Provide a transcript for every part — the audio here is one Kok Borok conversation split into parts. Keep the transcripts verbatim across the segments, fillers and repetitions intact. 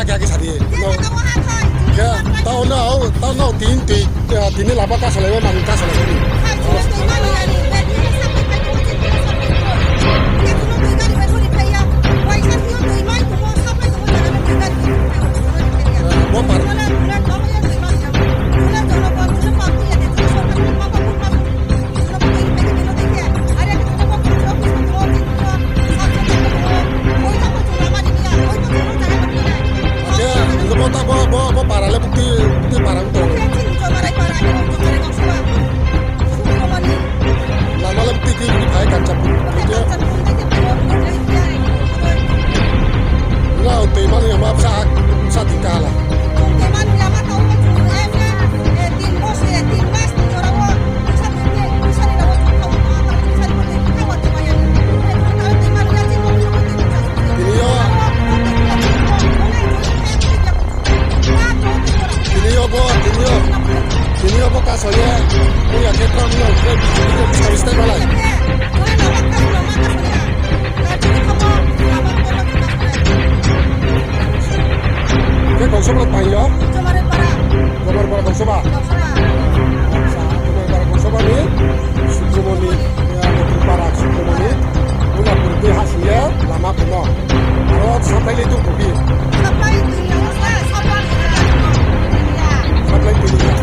Kya kisa di? No. Kya? Tao no, tao no, tin, tin, tin ni laba ka salai, mani ka salai. Bo par. Khe, bo ta, bo, bo, bo para le bukti, bukti para wng tong. Lama le bukti, bukti phai Kanchanpur. Khe, no, twi mani ma bsa, bsa di kala. Tini yo, tini yo bo, tini yo, tini yo bo kaso ye. Buya khe pram no, khe bisi bisi tei malai. Khe kongsom lo tang yo. Jomar para kongsom ba. Jomar para kongsom ba ni. Subromoni, ya, Motong para Subromoni. Buya purti ha siya, lama kuno. Aro supply le tu kopi. Supply tu ya, supply tu ya. Supply tu ya.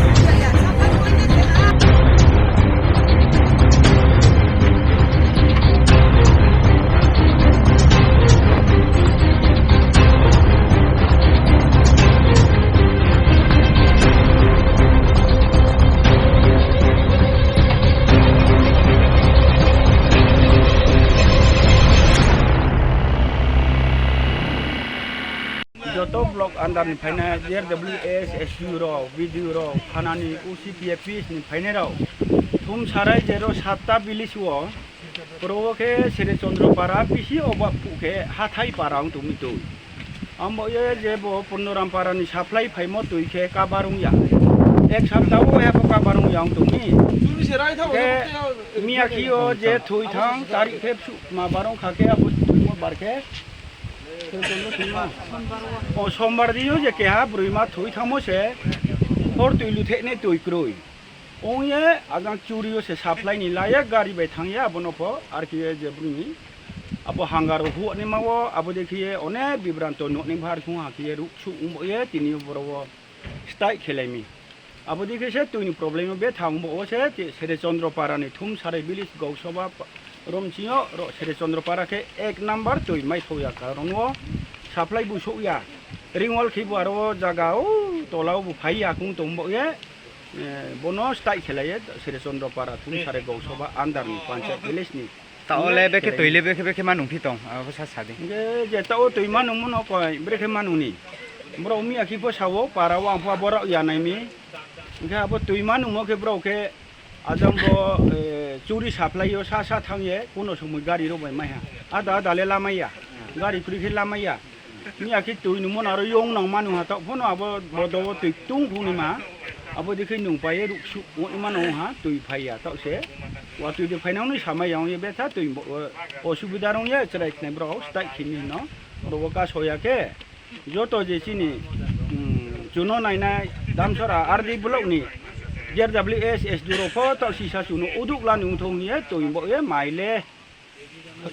Joto block under ni phainai R W S, S D O rok, B D O rok, thanani O C P F ni phainai rok. Thum sarai jero satta village o, pro khe Sere Chandra para bisi oba phu khe hathai para wng tongmi twi. Ambo ye je bo Purnoram para ni supply phaimo twi khe kabar wng ya. Ek sapta o ya bo kabar wng ya wng tongmi. Khe miya khi o je thwi thang tarik khe bsu ma barong kha khe abo thwimo bar khe. O sombar di o je keha bwrwi ma thwi thangmo se hor twi luthekne twi kwrwi. Ong ye ajang churi o se supply ni la ye gari bai thang ye abono pho R K A je bwrwi ni. Abo hangar o huani ma o abo de khe ye one bibranto nokni bahar khung ha khe ye ruk su ung bo ye tini borok o strike khe lai mi. Abo dikhe se twini problem o betha wngbo o se, te Sere Chandra para ni Thumsarai village Gausoba pa-, romchio ro Sere Chandra para khe ek number twi mai thokya karon o supply bo sokya. Ringwal khe bo aro o jaga o tola o bo phai yakung tongbo ye, eh, bono style khelai ye Sere Chandra para Thumsarai Gausoba under ni panchayat village ni. Ta ole beke twi le beke beke ma nung phi tong, abo sa sa di. Hingke je ta o twi ma nung mo no koi, brekhe ma nung ni. Borok miya khi pho sa o, para o ang pho borok ya nai mi. Hingke abo twi ma nung mo khe borok khe ajang bo, eh, churi supply o sa sa thang ye, kuno somoi gari rok bai mai ha. Ada ada le lamai ya, gari kwrwi khe lamai ya. Miya khe twi nungmano aro yong nang manu ha, tok phano abo bodo o twi tung phunima. Abo dikhe nung pai ruk su wngmano ha, twi phai ya tok se. Wa twi de phainang ni samai ya, ong ye betha twi bo, o, osubida rong ye chwrai khnai borok, style khini hino. Oro o kaso ya khe, joto je chini, um, chuno nainai Damsara R D block ni D R W S S D rok pho tok sisa chuno uduk la nung thung ye twi bo ye mai le.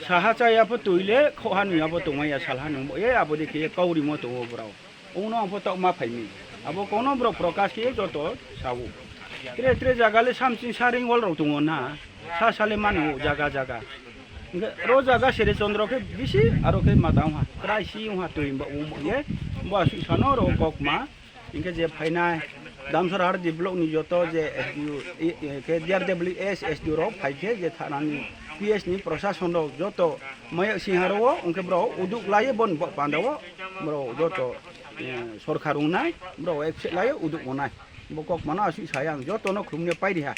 Saha chaya pho twi le, khoha nung ya bo tongmai ya, salha nung bo, e, abo de khe kauri mo tongo borok. Ongno ang pho tok ma phai mi. Abo kono borok Prakash khe joto sao. Tre, tre jaga le samsing saring wall rok tongo na. Sa sale mano jaga jaga. Hingke ro jaga Sere Chandra khe bisi aro khe matang ha. Krai si ha twi bo, bo ye. Bo asu sano ro kok ma. Hingke je phainai Damsara R D block ni joto je S D O, e, e, khe D R W S S D O rok phai khe je thanani P S ni prosason rok joto maya singha ro o, hingke borok uduk lai bon bo panda o borok joto, e, sorkar wngnai borok ek se lai uduk wngnai. Bo kok mano asuk sai ang joto no khulum ne pai ri ha.